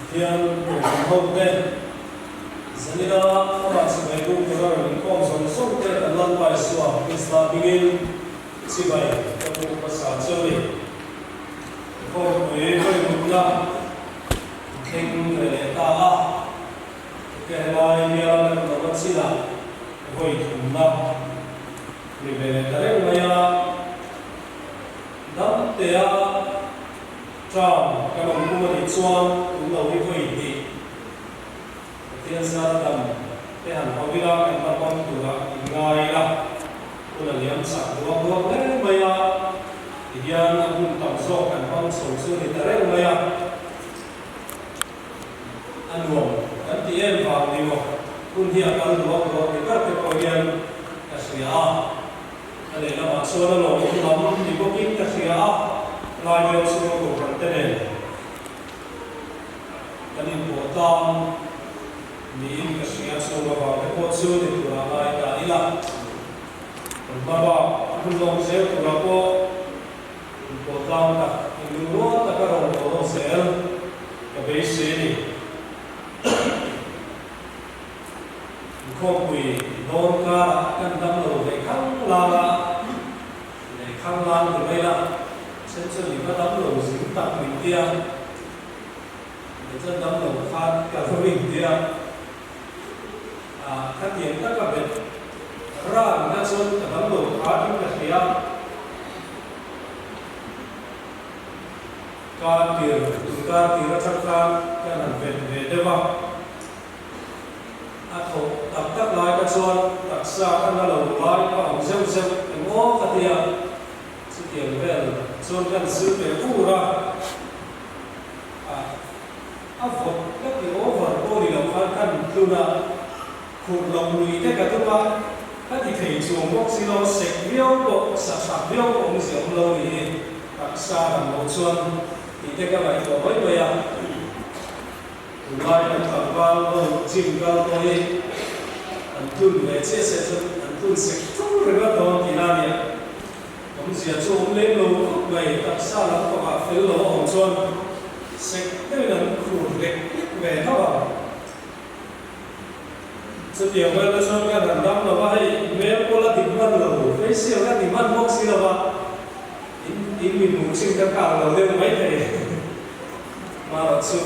Pathian Kohhran hote, Zanina amah chibai buk tura rawn inkhawm zawng zawng te kan Lalpa Isua Krista hmingin chibai ka buk hmasa che u ni. Inkhawmpui vawimutna thleng ve leh ta a, Kerlai bial kan lova chinah vawi thumna ni ve leh ta reng mai a, Damtea term kan awm kum a nih chuan tun lo hi vawi hnih Pathian zar dam te han hau ila kan la hmang tura in ngai ila hun a liam chak ruak ruak hle mai a, tihian a hun tam zawk kan hmang chho chu a ni ta reng mai a, a nuam kan ti em vang ni maw hun hi a kal ruak ruak ni ber te pawh hian ka hria a. A lehlamah chuan a lawmawm lam ni bawkin ka hria a, lai vel chhunga kohhran te nen kan inpawh tlang niin ka hria. Chung avang te pawh chu ni turah ngai ta ila, kan hma bak hun lawm zel turah pawh inpawh tlang tak, inlungrual taka rawn haw zel ka beisei a ni. Inkhawmpui dawn karah kan dam lo ve khang lang a, leh khang lang ti mai la, then chuan i va dam lo zing tak min tia, leh chuan dam lo khan ka va min tia, ah khatiang taka bet ran kha chuan ka dam lo khan in ka hria. Kar tir, inkar tir atang khan kan han vet ve deuh a. A thawh tak tak lai kha chuan taksa kha na lo lai ka awm zeuh zeuh eng aw ka ti a, chutiang vel chuan kan zir ve vur a, ah a vawt ka ti over pawh ni lo khan kan tlun a, khurh lo lui te ka tum a, ka ti thei chuang bawk si lo, sek viau pawh sa tha viau pawh awmzia awm lo ni hi taksa lam lo chuan tih te ka ngaihtuah mai mai a. Tunlai kan tlangval ho gym kal pawh hi an tlun ve chiah se chuan an tlun sek ṭung ringawt dawn tih na nia. Awmzia chu awm lem lo khawp mai, taksa lam pangah fel lo a awm chuan sek deuhin an khur lek lek ve tho ang. Chutiang velna chuan kan han dam lo va, hei hmel pawh la dik hman lo, facial ka ti hman bawk si lo va, in in mi hmuh chin ka kang lo deuh mai thei. Hmarawh chu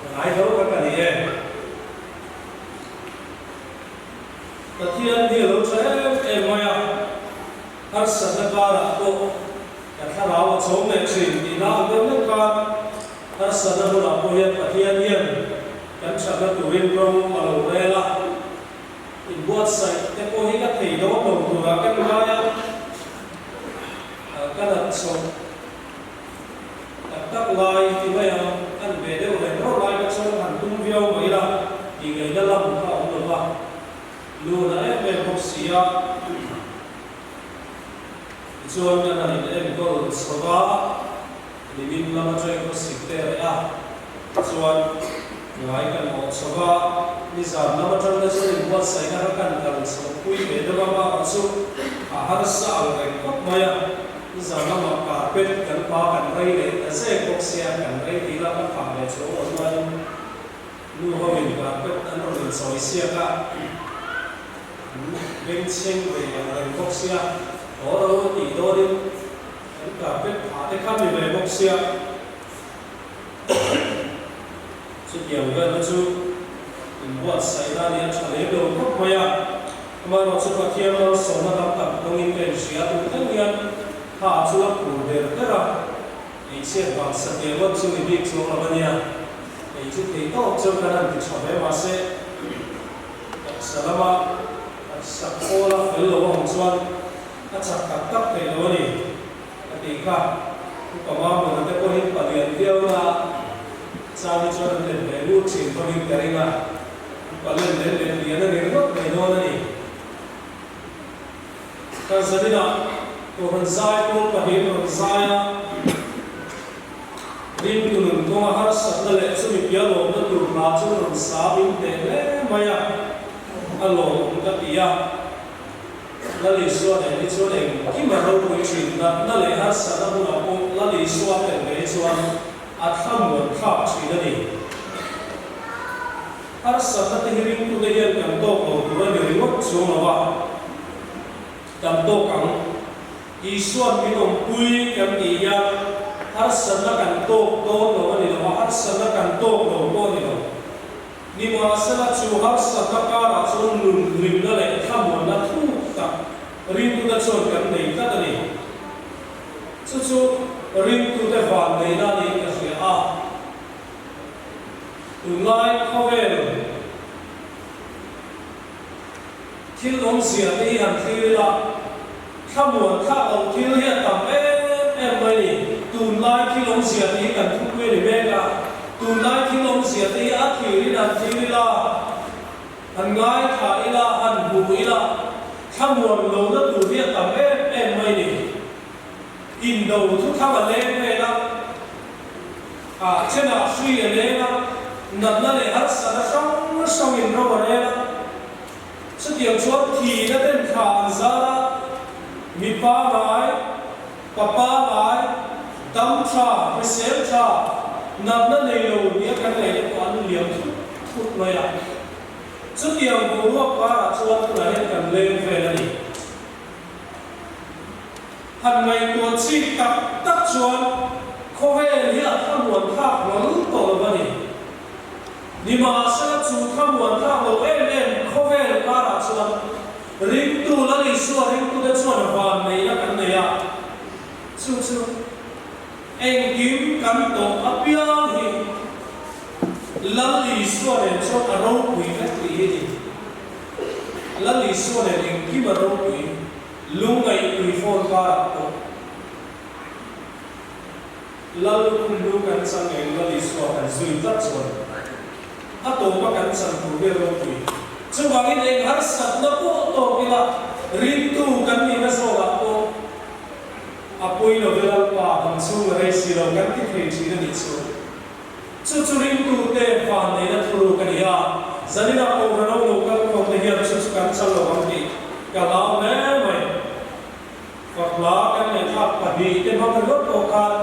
ka ngai tho ka ka ni e. Pathian hi a lo tha em em mai a, harsatna karah pawh ka thlarau a chawm leh thin tih la ang deuh deuh khan harsatna hunah pawh hian Pathian hian kan thatna turin rawng a lo rel a, inbuatsaih te pawh hi ka thei dawn lo turah ka ngai a, ka nat chhoh. Tak tak lai ti mai ang, an ve deuh reng rawh lai kha chuan han tum viau mai la tih ngaihna lam kha awm lo va, lun a em em bawk si a. Tichuan kan han in enkawl chho va, nimin lam atangin khawsik te reh a, tichuan ngai kan awh chho va, nizan lam atang te chuan inbuatsaihna kha kan kal chho pui ve deuh a, bakah chu a harsa ang reng khawp mai a. Nizan lamah carpet kan pa kan rei leh ta zek bawk sia, kan rei tih lah kan phah ve chuang lo chuan nu ho in carpet an rawn in sawi siak a, an bengchheng ve ang reng bawk sia, haw ro tih dawn in kan carpet phah te kha mi ve bawk sia, chutiang velna chu inbuatsaih na nia tha lem lo khawp mai a. Amaherawhchu Pathian malsawmna tam tak dawngin ka inhria tun thleng hian tha chu la phur der der a, eichhiat vang satliah ngawt chu ni bik chuang lo a nia. Ei chu thei tawk chuan kan han ti tha ve mahse taksa lama taksa khawl a fel lo a awm chuan a chak tak tak theih lo a ni ka tih kha. Upa Mamawna te pawhin palian viau na chang hi chuan an let ve ngut thin pawhin ka ring a. Palen leh leh lian a ni ringawt mai dawn a ni. Kan zaninah Kohhran zai pawl pahnih rawn zai a, ringtu nun kawnga harsatna leh chumi pia lawmna tur hla chu rawn sa min hneh hle mai a, a lawmawm ka ti a. Lal Isua nen hi chuan engkim a ropui thin, natna leh harsatna hunah pawh Lal Isua tel ve hi chuan a thlamuan thlak thin a ni. Harsatna te hi ringtute hian kan tawk lo tur a ni ringawt chuang lo a, kan tawk ang. Isua'n min awmpui kan tih hian harsatna kan tawk dawn lo a ni lo a, harsatna kan tawk lo pawh a ni lo. Nimahsela chu harsatna karah chuan nun hlimna leh thlamuanna thuk tak ringtute chuan kan nei tlat a ni. Chu chu ringtute vanneihna a niin ka hria a. Tunlai khawvel thil awmzia te hi han thlir ila, thlamuan thlak loh thil hi a tam em em mai ni. Tunlai thil awmzia te hi kan thupui a ni mek a, tunlai thil awmzia te hi a thlirin han thlir ila, han ngaithla ila, han hmu ila, thlamuan lohna tur hi a tam em em mai ni. Indo thuthang a leng vel a, ah chenah hrui a leng a, natna leh harsatna hrang hrangin ro a rel a. Chutiang chuan thihna ten thla an zar a, mipa ngai, papa ngai, dam tha, hrisel tha, natna nei lo nia kan ngaih te pawh an liam thut thut mai a. Chutiang boruak karah chuan tunah hian kan leng vel a ni. Han ngaihtuah chik tak tak chuan khawvel hi a thlamuan thlak hlawl tawh lo a ni. Nimahsela chu thlamuan thlak lo em em khawvel karah chuan ringtu Lal Isua ringtute chuan vanneihna kan nei a, chu chu engkim kan tawh apiang hi Lal Isua nen chuan a ropui vek tih hi a ni. Lal Isua nen engkim a ropui lungngaih tui fawn karah pawh Lal lukhum lu kan chang eng Lal Isua kan zui tlat chuan a tawpa kan chan tur hi a ropui. Chuvangin eng harsatna pawh tawk ila ringtu kan nihna zawkah pawh a pawi lo ve Lalpa dam chhung a rei si lo kan ti thei thin a nih chu. Chu chu ringtute vanneihna thuruk a ni a, zaninah Kohhran ho lo kal khawmte hian chu chu kan chal lo ang tih ka hlau hle mai. Fahla kan ngaihthlak pahnihte hmang ringawt pawh khan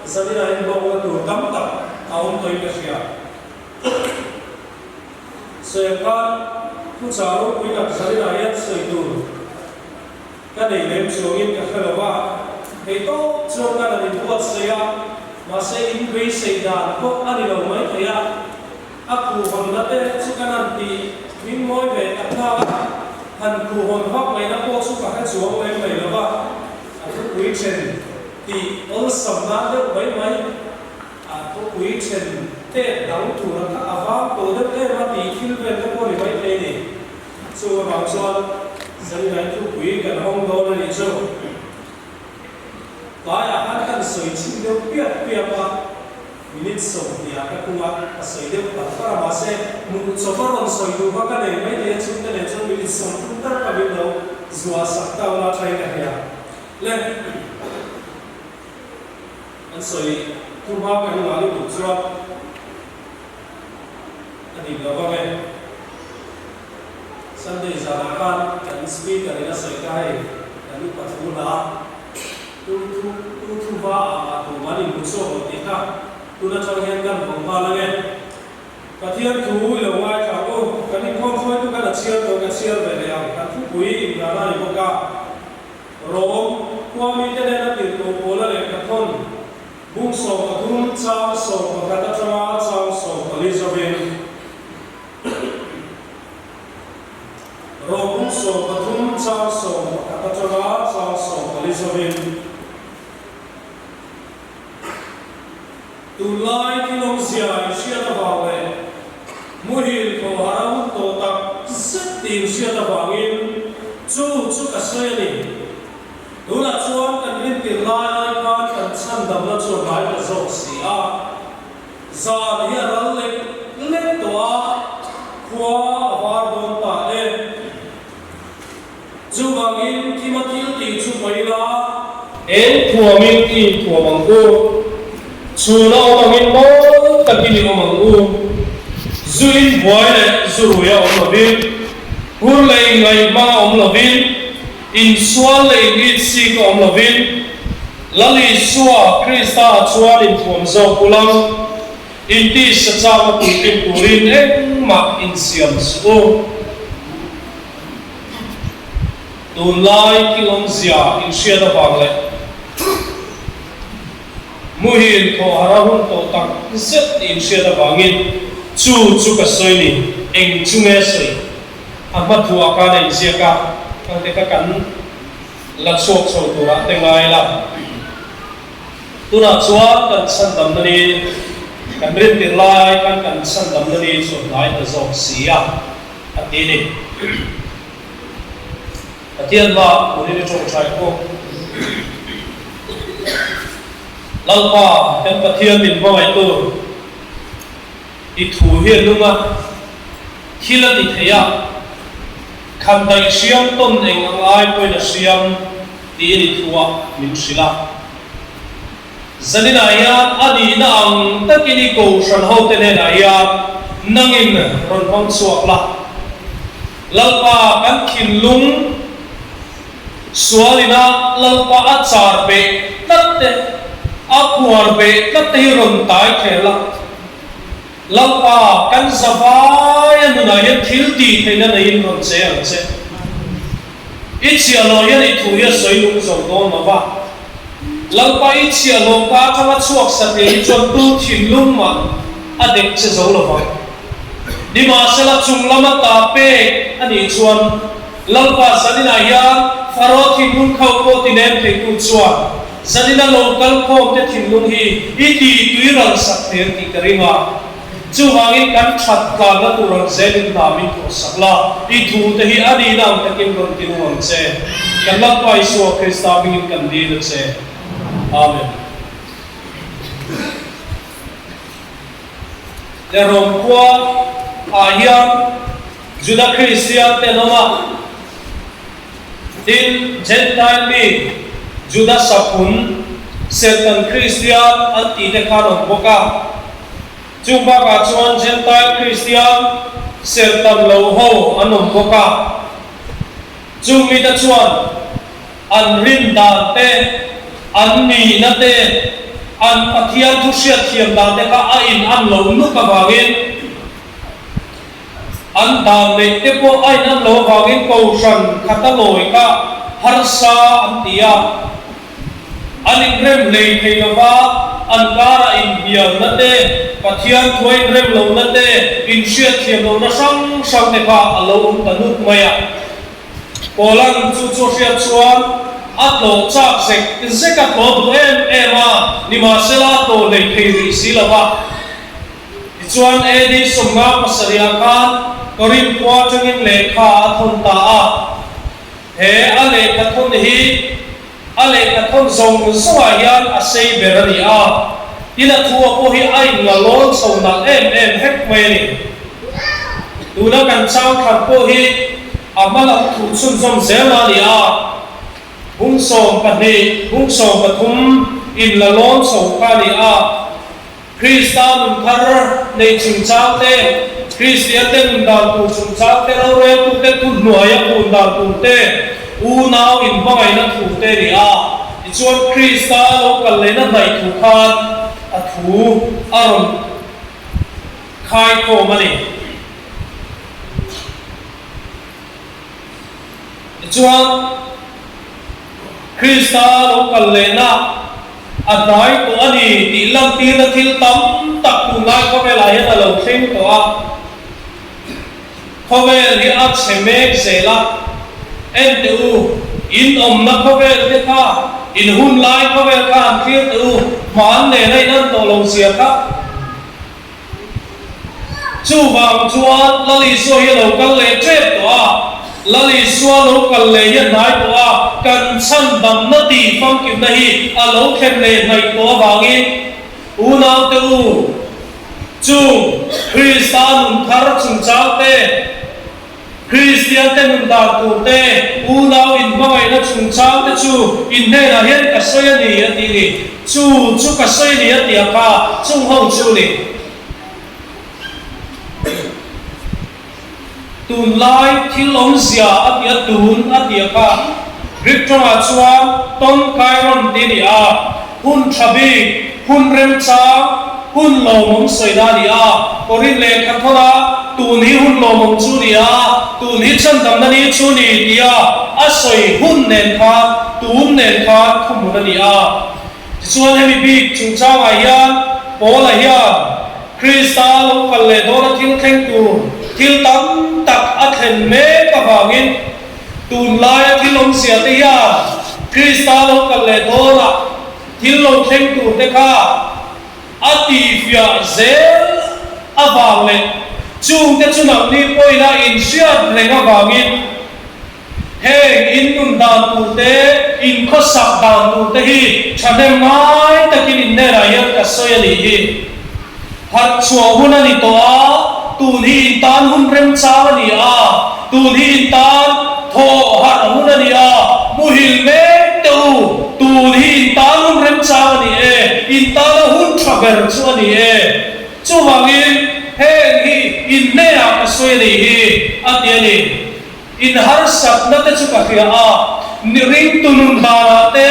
zaninah inhlawkna tur tam tak a awm tawhin ka hria. Sawi ang khan thuchah ropui tak zaninah hian sawi tur Ka nei lem chuangin ka hre lo a, thei tawp chuan ka rawn inbuatsaih a, mahse in beisei dan pawh a ni lo mai thei a, a khuhhawnna te chu ka nan tih hming mawi ve tak nghal a, han khuhhawn vak ngaihna pawh chu ka hre chuang lem mai lo va, a thupui then tih awlsam nan deuh mai mai, a thupui then tet dang tur a kha a vang tawh deuh em a tih thil vel te pawh a ni mai thei a ni. Chu avang chuan Zangai thupui kan hawng dawn a nih chu. Tlaiah khan kan sawi chhin deuh piap piap a, minute 20 ah ka kung a, ka sawi deuh par par a, mahse hmuh chawp a rawn sawi duh kha ka nei mai thei a, chhungte nen chuan minute 30 ber ka min lo zuah sak ta ula thain ka hria. Le an sawi thu hma kan ngah lutuk chuan. A dik lo vang e. Sunday zanah khan kan speaker in a sawi kha hei kan upa thu hla tu thu tu thu va ah mah tum an inhmu chhuak lo tih kha tun atang hian kan vawng nghal ang e. Pathian thu i lo ngaithla ang u, kan inkhawm hruaitu khan a chhiar tawh ka chhiar ve leh ang, kan thupui inrana a ni bawk a. Rom khua mite nena tirhkoh Paula lehkhathawn Bung 13 chang 11 atanga chang 14 zawin Rom bung 13 chang 11 atanga chang 14 zawin Tunlai thil awmzia in hriat avang leh muhil thaw har a hun tawh tak zet tih in hriat avangin chu chu ka sawi a ni. Tunah chuan kan rintir lai ai khan kan chhandamna chu a hnai ta zawk si a. Zan hi a ral lek lek tawh a, khua a var dawn ta e. Chuvangin thima thil tih chu pawi ila. Eng thuamin i inthuam ang u? Chhuna awm angin mawi takin i awm ang u. Zu inbuai leh zu rui a awm lovin, hur leh inngaihhmang a awm lovin, Insual leh initsik a awm lovin, Lal Isua Krista-ah chuan inthuam zawk ula. Inti sachanga puitling turin engmah insiam suh u. Tunlai thil awmzia inhriat avang leh muhil thawhhara hun tawh tak zet tih inhriat avangin chu chu ka sawi ni, eng chu nge sawi? A hma thuah khan a inziak a, kangte kha kan la chhuak chho turah te ngai la. Tunah chuan kan chhandamna ni, kan rintir lai khan kan chhandamna ni chu a hnai ta zawk si a, a ti ni. Pathian hma turin i tawngtai pawh. Lalpa, kan Pathian min hmangaihtu, i thu hi a lung a, thil a ti thei a, khan daih hriam tawn eng ang ai pawhin a hriam tiin i thuah min hrilh a. Zaninah hian a nihna ang takin i kohhran hote hnenah hian nangin rawn hmang chhuak la. Lalpa kan thinlung sualina Lalpa a char beh tlat te, a phuar beh tlat te hi rawn tai thel la. Lalpa kan zavaia nunah hian thil tih theihna neiin rawn che ang che. I chhiahhlawh hian i thu hi a sawi lung zo dawn lo va. Lalpa i chhiahhlawh ka atanga chhuak satliah hi chuan tu thinlung mah a dek che zo lo vang. Nimahsela chung lama ta pek a nih chuan Lalpa zaninah hian Faro thinlung khauh pawh ti nem theitu chuan zanina lo kal khawmte thinlung hi i ti tui ral sak thei ang tih ka ring a. Chuvangin kan that tlanna tur ang zelin hna min thawhsak la, i thute hi a nihna ang takin rawn ti nung ang che. Kan Lalpa Isua Krista hmingin kan dil a che. Amen. Le Rom khua ah hian Juda Kristian te an awm a, tin Gentile mi Juda saphun Serhtan Kristian an tih te kha an awm bawk a. Chung bakah chuan Gentile Kristian serhtan lo ho an awm bawk a. Chung mite chuan an rin dan te, an nihna te, an Pathian thu hriatthiam dan te kha a in an lo nuk avangin, an dan neih te pawh a in an lo avangin Kohhran khata lawi kha harsa an ti a. An inrem hlei thei lova, an karah inhnialna te, Pathian thua inrem lohna te, inhriatthiam lohna hrang hrang te kha a lo awm ta nuk mai a. Paula'n chu chu a hriat chuan a tlawh chak zek zek a tlawh duh em em a, nimahsela a tlawh hlei thei rih si lo va. Tichuan AD 57 khan Korinth khua atangin lehkha a thawn ta a. He a lehkhathawn hi a lehkhathawn zawng zawngah hian a sei ber a ni a, tin a thu a pawh hi a inla lawn chho nalh em em vek mai a ni. Tuna kan chang khat pawh hi a hma lam thu chhunzawm zel a ni a, bung 12, bung 13 inla lawn chho kha a ni a. Krista nun thar nei chungchang te, Kristiante nun dan tur chungchang te, roreltute thuhnuaia kun dan tur te, unau inhmangaihna thu te a ni a. Tichuan, Krista lo kal lehna hnaih thu khan a thu a rawn khaikhawm a ni. Tichuan, Krista lo kal lehna a hnai tawh a ni tih lantirna thil tam tak tunlai khawvelah hian a lo thleng tawh a. Khawvel hi a chhe mek zel a, en teh u, in awmna khawvel te kha, in hun lai khawvel kha han thlir teh u, hman nena in an tawh lo zia kha. Chuvang chuan Lal Isua hi a lo kal leh tep tawh a, Lal Isua lo kal leh hi a hnai tawh a, kan chhandamna tih famkimna hi a lo thlen leh hnaih tawh avangin unaute u, chung Krista nun thar chungchang te, Kristiante nun dan tur te, unau inhmangaihna chungchang te chu in hnenah hian ka sawi a ni, a ti ni. Chu chu ka sawi a ni a ti a kha, chung ho chu ni. Tunlai thil awmzia a ti a tun a ti a kha, Greek tawngah chuan ton kairon ti a ni a, hun tha bik, hun remchang, hun lawmawm sawina a ni a. Korin lehkha thawna tun hi hun lawmawm chu ni a, tun hi chhandamna ni chu ni tia a sawi hun nen khan tum nen khan thuhmun a ni a. Tichuan hemi bik chungchangah hian Paula hian Krista lo kal leh dawna thil thleng tur thil tam tak a thlen mek avangin tunlaia thil awmzia te hian Krista lo kal leh dawnah thil lo thleng tur te kha a tihfiah zel avang leh chungte chu nangni pawhin a inhriat reng avangin Heng in nun dan tur te, in khawsak dan tur te hi thahnem ngai takin in hnenah hian ka sawi a nih hi. Harh chhuah hun a ni tawh a, tun hi in tan hun remchang a ni a, tun hi in tan thawh harh hun a ni a, muhil mek teh u, tun hi in tan hun remchang a ni e, in tana hun tha ber chu a ni e. Chuvangin heng hi in hnenah ka sawi a nih hi, a ti a ni. In harsatna te chu ka hria a, ni ringtu nun danah te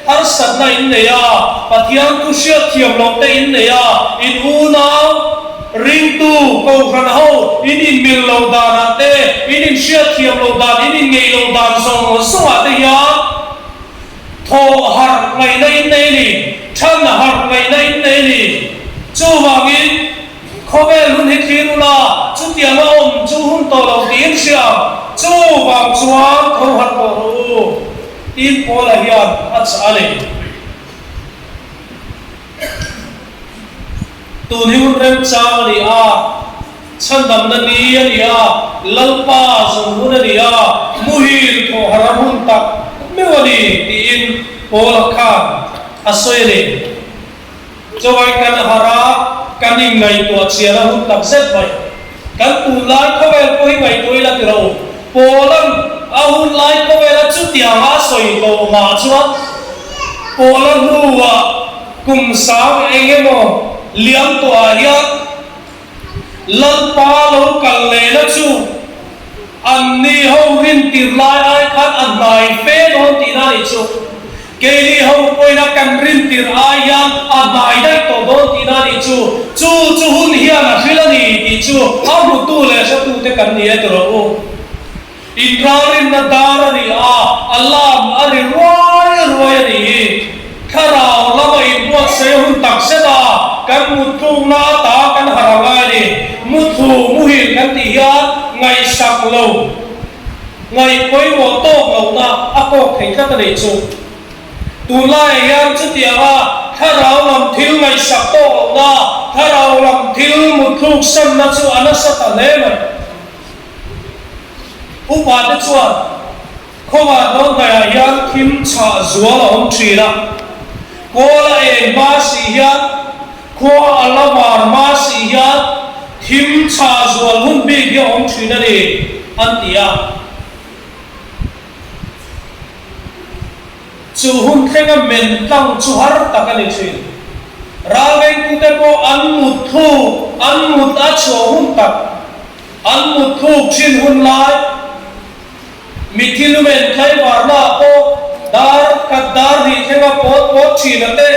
harsatna in nei a, Pathian thu hriat thiam loh te in nei a, in unau ringtu kohhran ho in inmil loh danah te, in inhriat thiam loh dan, in inngeih loh dan zawng zawngah te hian thawh harh ngaihna in nei a ni, than harh ngaihna in nei a ni. Chuvangin. Khawvel hun hi thlir ula, chutiang a awm chu hun tawh lo tiin hria, chuvang chuan tho harh tawh rawh u, tiin Paula hian a chah a ni. Tun hi hun remchang a ni a, chhandamna ni a ni a, Lalpa zawng hun a ni a, muhil thawh harh a hun tak meuh a ni, tiin Paula khan a sawi a ni. Chawai kan harh a, kan inngaihtuah chian a hun tak zet mai. Kan tunlai khawvel pawh hi ngaihtuah ila ti rawh u. Paula'n a hunlai khawvela chutianga a sawi tawh mah chuan Paula hnuah kum sang eng emaw liam tawhah hian Lalpa lo kal lehna chu anni ho rintir lai ai khan a hnai fe dawn tihna a nih chu. Keini ho pawhin a kan rintir ai hian a hnai daih tawh dawn tihna a nih chu. Chu chu hun hian a hril a ni tih chu a hmutu leh hretute kan ni e ti rawh u. Inralrinna dar a ni a, alarm a ri ruai ruai a ni hi. Thlarau lama inbuatsaih a hun tak zet a, kan muttlukna ata kan harh a ngai a ni. Mutthlu muhil kan tih hian ngaihsak lo, ngaih pawimawh tawk lohna a kawk thei tlat a nih chu. Tunlaiah hian chutianga thlarau lam thil ngaihsak tawk lohna, thlarau lam thil mutthluk sanna chu a nasa ta hle mai. Upa te chuan khawvar dawn hnaihah hian thim chhah zual a awm thin a, kawl a eng hma si hian khua a la var hma si hian thim chhah zual hun bik hi a awm thin a ni an ti a. Chu hun thlenga men tlang chu har tak a ni thin. Ralvengtute pawh an mut thluk, an mut a chhuah hun tak, an mut thluk thin hun lai, mithi lumen tlaivarna ah pawh dar khat dar hnih thlenga pawt pawt thin a te,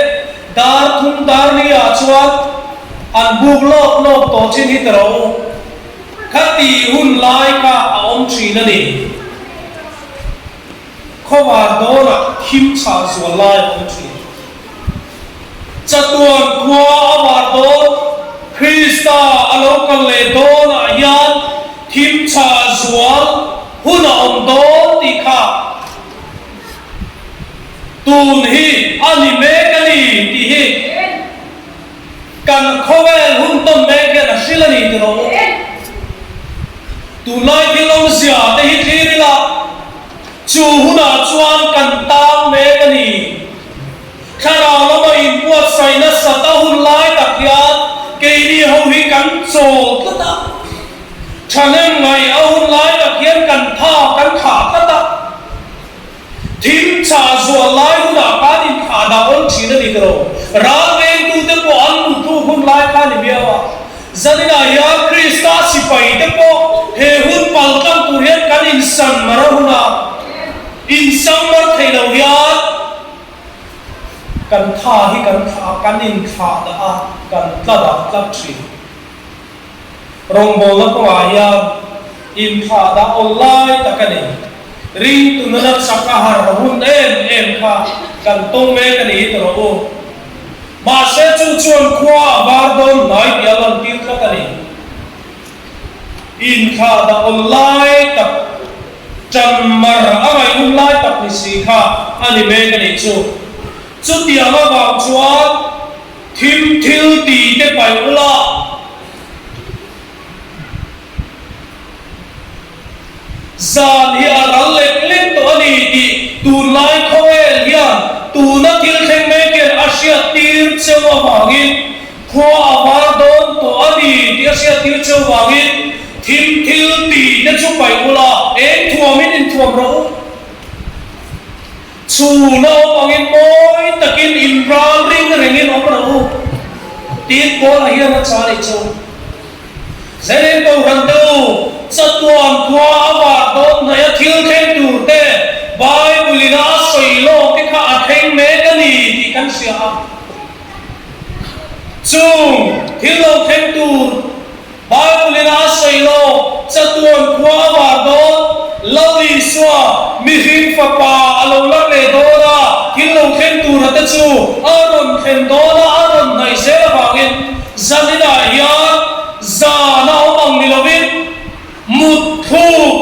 dar thum dar li ah chuan an buk lawp lawp tawh thin hi ti rawh u. Khati hun lai kha a awm thin a ni. Khawvar dawnah thim chhah zual lai a awm thin. Chatuan khua a var dawn, Krista a lo kal leh dawnah hian thim chhah zual hun a awm dawn tih kha tun hi a ni mek a ni tih hi kan khawvel hun tawn mek hian a hril a ni ti rawh u. Tunlai thil awmzia te hi thlir ila, chu hunah chuan kan tang mek a ni. Thlarau lama inbuatsaih nasat a hun lai tak hian keini ho hi kan chawl tlat a, thahnem ngaih a hun lai tak hian kan tha kan thlah tlat a. Thim chah zual lai hunah khan inthah dah awl thin a ni tawh lo. Ral vengtute pawh an muttu hun lai kha a ni miau a. Zaninah hian Krista sipaite pawh he hun paltlang tur hian kan insan mar a hun a. Insang mar thei lo hian. Kan tha hi kan thlah a, kan inthlah dah a, kan tla dah tlat thin. Rawngbawlna kawngah hian inthlah dah awl lai tak a ni. Ringtu nana chak a har hun em em kha kan tawng mek a ni hi ti rawh u. Mahse chu chuan khua a var dawn hnai tih a lantir tlat a ni. Inthlah dah awl lai tak, ṭan mar a ngaih hun lai tak ni si kha a ni mek a nih chu. Chutiang avang chuan thim thil ti te paih ula, zan hi a ral lek lek tawh a ni tih tunlai khawvel hian tuna thil thleng mek hian a hriattir cheu avangin Khua a var dawn tawh a ni tih a hriattir cheu vangin thim thil ti te chu paih ula, eng thuamin inthuam rawh u. Chhun a awm angin mawi takin inral ring rengin awm rawh u tiin Paula hian a chah leh cheu. Zenin Kohhran te u, chatuan khua a var dawn hnaih a thil thleng tur te Bible in a sawi lawk te kha a thleng mek a ni tih kan hria a. Chung thil lo thleng tur Bible in a sawi lo, chatuan khua a var dawn, Lal Isua mihring fapa a lo la leh dawn a, thil lo thleng tura te chu a rawn thlen dawn a, a rawn hnaih zel avangin zaninah hian zan a awm ang ni lovin mut thluk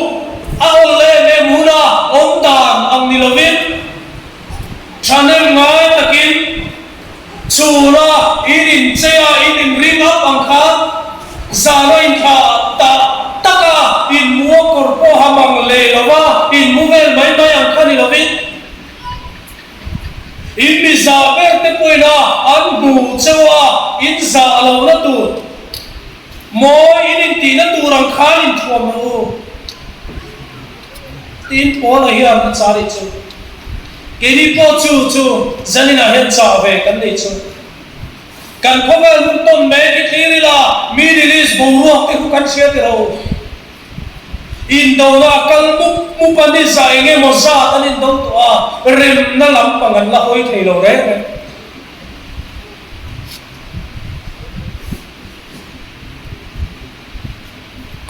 a awl em em huna awm dan ang ni lovin Thahnem ngai takin chhuna in inchei a, in inring up ang khan zana inthlah tak tak a, in mu a kawr pawh ha mang leh lo va, in mu vel mai mai ang kha ni lovin in mi zah ber te pawhin a an hmu cheu a, in zah lohna tur mawi in intihna tur ang khan inthuam rawh u. Tiin Paula hian a chah rih chu. Keini pawh chu chu zaninah hian chah ve kan nei chu. Kan khawvel hun tawn mek hi thlir ila Middle East boruak te khu kan hria ti ro. Indona a kal mup mup a ni zah eng emaw zat an indo tawh a, remna lampang an la hawi thei lo reng reng.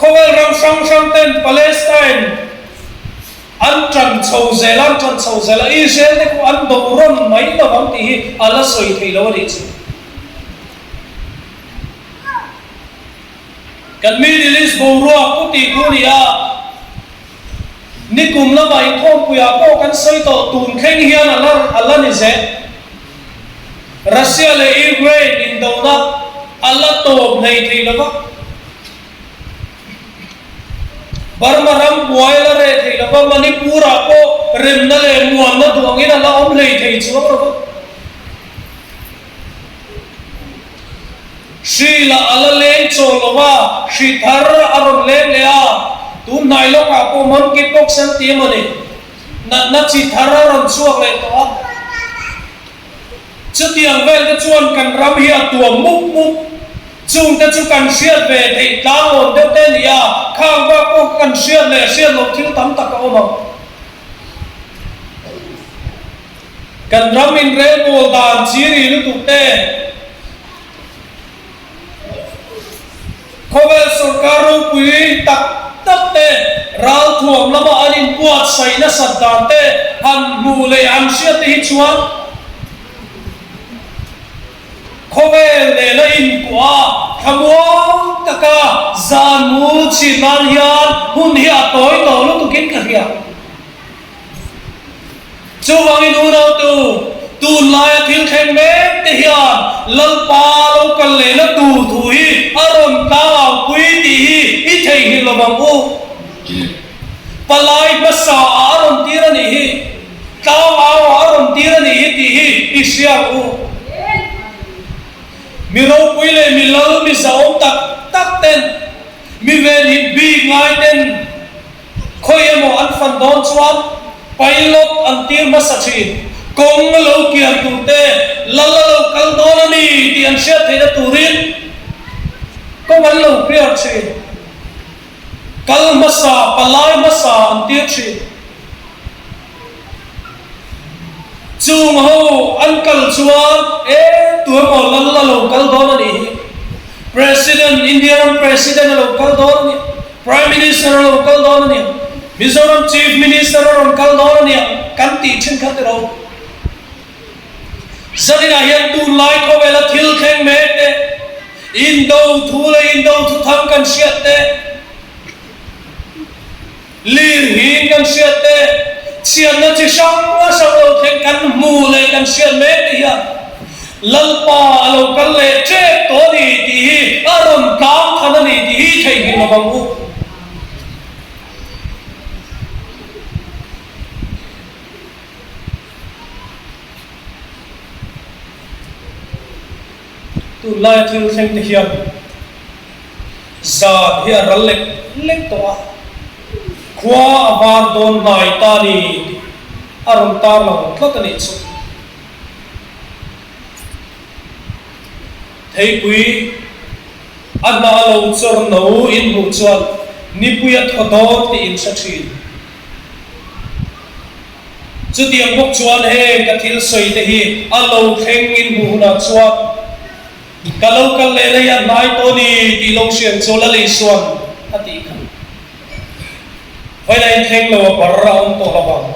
Khawvel ram hrang hrang ten Palestine an tan chho zel a, an tan chho zel a, Israel te pawh an do rawn mai lo ang tih hi a la sawi thei lo a nih chu. Kan Middle East boruak pu tih khu a ni a, nikum lamah inkhawmpuiah pawh kan sawi tawh tun thleng hian a la a la ni zel. Russia leh Ukraine indona a la tawp hlei thei lo va, Burma ram buai la reh thei lo va, Manipur-ah pawh remna leh muanna duh angin a la awm hlei thei chuang lo va. Hri lah a la leng chawl lo va, hri thar a rawn leng leh a, tun hnai lawkah pawh monkeypox an ti emaw ni? Natna chi thar a rawn chhuak leh tawh a. Chutiang vel te chuan kan ram hi a tuam mup mup. Chung te chu kan hriat ve theih tlangawn deuh te a ni a, khang bak pawh kan hriat leh hriat loh thil tam tak a awm ang. Kan ram inrelbawl dan chi ri lutuk te, Khawvel sorkar ropui tak tak te ralthuam lama an inbuatsaih nasat dan te han hmuh leh han hriat te hi chuan khawvel nena inkuah a thlamuang taka zan mu chhin nan hian hun hi a tawi tawh lutukin ka hria. Chuvangin unautu, tunlaia thil thleng mek te hian Lalpa lo kal lehna tur thu hi a rawn tlangau pui tih hi i theihnghilh lo vang u. Palai hmasa ah a rawn tir a nih hi, tlangau ah a rawn tir a nih hi tih hi i hria ang u. Mi ropui leh mi lal mi zahawm tak tak ten, mi venhim bik ngai ten, Khawi emaw an fan dawn chuan pilot an tir hmasa thin. Kawng lo kian tur te, lal a lo kal dawn a ni tih an hriat theihna turin kawng an lo clear thin. Kal hmasa, palai hmasa an tir thin. Chung ho an kal chuan e tu emaw lal a lo kal dawn a nih hi. President, India ram President a lo kal dawn a nia, Prime Minister a lo kal dawn a nia, Mizoram Chief Minister a rawn kal dawn a nia kan tih thin kha tiraw. Zaninah hian tunlai khawvela thil thleng mek te, indo thu leh indo thuthang kan hriat te, Lir hing kan hriat te, chhiatna chi hrang hrang lo thleng kan hmu leh kan hriat mek te hian Lalpa a lo kal leh tep tawh a ni tih hi a rawn tlang than a ni tih hi theihnghilh lo vang u. Tunlaia thil thleng te hian zan hi a ral lek lek tawh a, khua a var dawn hnai ta ni tih a rawn tar lang tlat a nih chu. Theipui a hna a lo chawr no in hmuh chuan nipui a thaw dawn tih in hre thin. Chutiang bawk chuan heng ka thil sawi te hi a lo thleng in hmuh hunah chuan ka lo kal leh lei a hnai tawh ni tih lo hriat chu la lei suan a tih kha. Vawilah in thleng lo a bar a awm tawh lo ang.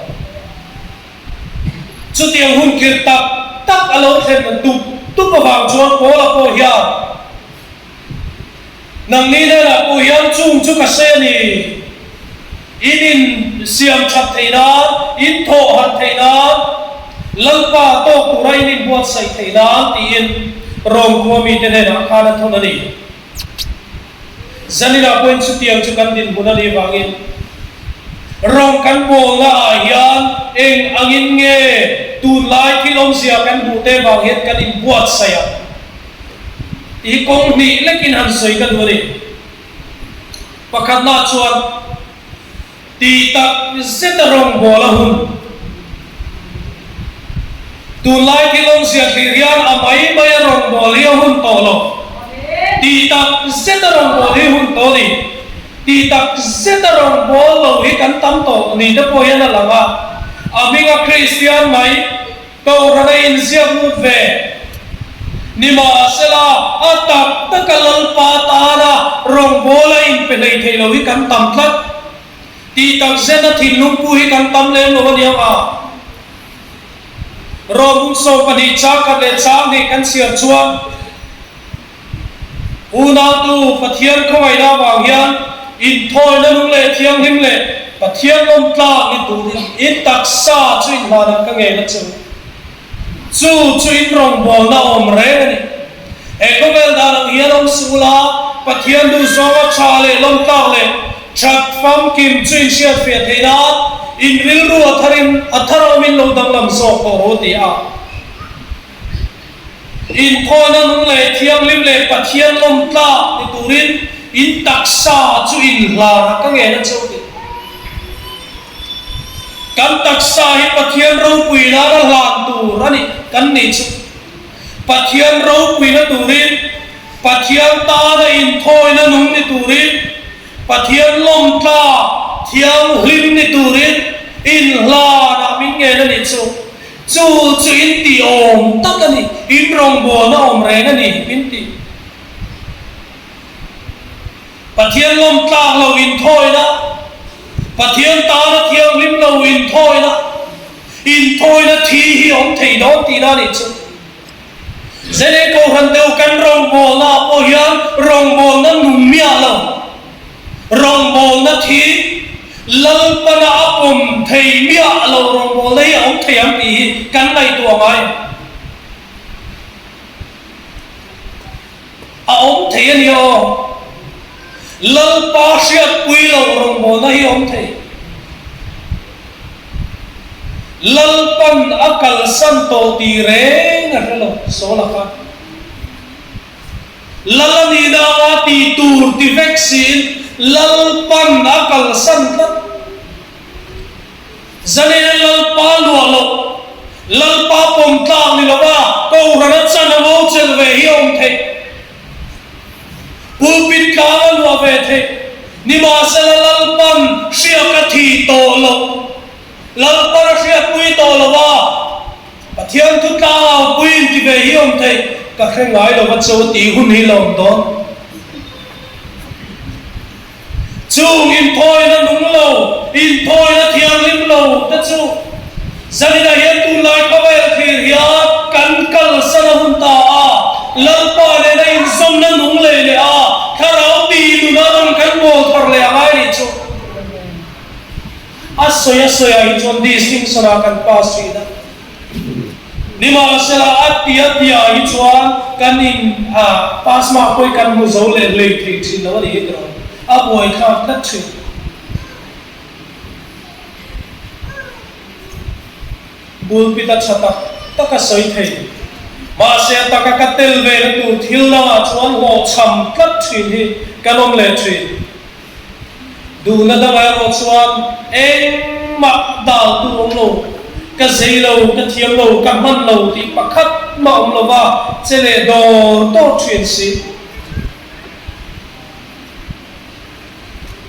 Chutiang hun khirh tak tak a lo thlen dup dup avang chuan Paula pawh hian Nangni hnenah pawh hian chung chu ka hre a ni. In in siam that theih nan, in thawh harh theih nan, Lalpa tawk tura in inbuatsaih theih nan tiin Rom khua mite hnenah khan a thawn a ni. Zaninah pawhin chutiang chu kan dinhmun a nih vangin rawng kan bawlna ah hian eng angin nge tunlai thil awmzia kan hmuh te vang hian kan inbuatsaih ang? Tih hi kawng hnih lekin han sawi ka duh a ni. Pakhatna chuan tih tak zeta rawngbâwl a hun. Tunlai thil awmzia thlir hian a mai maia rawngbâwl hi a hun tawh lo. Tih tak zeta rawngbâwl hi hun tawh a ni. Tih tak zeta rawngbâwl lo hi kan tam tawh ni te pawh hian a lang a. A hminga Kristian mai Kohhran a inziak lut ve. Nimahsela, a tak taka Lalpa tana rawngbâwl a inpe hlei thei lo hi kan tam tlat. Tih tak zeta thinlung pu hi kan tam lem lo a ni ang a. Rawhbung 12 chang khat leh chang hnih kan chhiar chuan, Unautu Pathian khawngaihna avang hian inthawina nung leh thianghlim leh Pathian lawm tlak ni turin in taksa chu inhlanah ka ngen a che u. Chu chu in rawngbawlna awm reng a ni. He khawvel dan ang hian awm suh ula, Pathian duhzawnga tha leh lawm tlak leh that famkim chu in hriatfiah theih nan in rilru a tharin a thar awmin lo danglam zawk tawh rawh ti a. Inthawina nung leh thianghlim leh Pathian lawm tlak ni turin in taksa chu inhlan a ka ngen a cheu tih. Kan taksa hi Pathian ropui nan a hlan tur a ni kan nih chu. Pathian ropuina turin, Pathian tana inthawina nung ni turin, Pathian lawm tlak thianghlim ni turin inhlan ah min ngen a nih chu. Chu chu in tih awm tak a ni, in rawngbawlna awm reng a ni, min ti. Pathian lawm tlak lo inthawina, Pathian tana thianghlim lo inthawina, inthawina thi hi awm thei dawn tihna a nih chu. Zene Kohhran deuh kan rawngbawlna ah pawh hian rawngbawlna nung miah lo, rawngbawlna thi Lalpana a pawm thei miah lo rawngbawlna hi a awm thei ang tih hi kan ngaihtuah ngai. A awm thei a nia aw. Lalpa hriatpui loh rawngbawlna hi a awm thei. Lalpan a kalsan tawh tih reng a hre lo, Saul-a khan. Lal a nih danga tih tur ti vek siin Lalpan a kalsan tlat. Zanin Lalpa luah loh, Lalpa pawm tlak ni lova Kohhran a chan a ngo chelh ve hi a awm theih. Pulpit tlang a luah ve theih. Nimahsela Lalpan hriak a thi tawh loh, Lalpan a hriatpui tawh lo a. Pathian thu tlangau pui in ti ve hi awm thei ka hre ngai lo va cho tih hun hi la awm dawn. Chung inthawina nung lo, inthawina thianghlim lo te chu zaninah hian tunlai khawvel thlir hian kan kalsan a hun ta a, Lalpa nena inzawmna nung leh leh a, thlarau tih nuna rawn kan bawl thar leh a ngai nih chu. A sawi a sawi ah hi chuan distinction ah kan pass thin a. Nimahsela a ti a ti ah hi chuan kan in ah pass mark pawh hi kan hmu zo leh hlei thei thin lo a ni hi tiraw? A buaithlak tlat thin. Pulpit a tha tak tak a sawi thei. Mahse a taka ka tel ve na tur thil dangah chuan hlawhchham tlat thin hi kan awm leh thin. Duhna dangah erawh chuan engmah dal tu awm lo, ka zei lo, ka thiam lo, ka hman lo tih pakhat mah awm lova che leh dawr dawr thin si.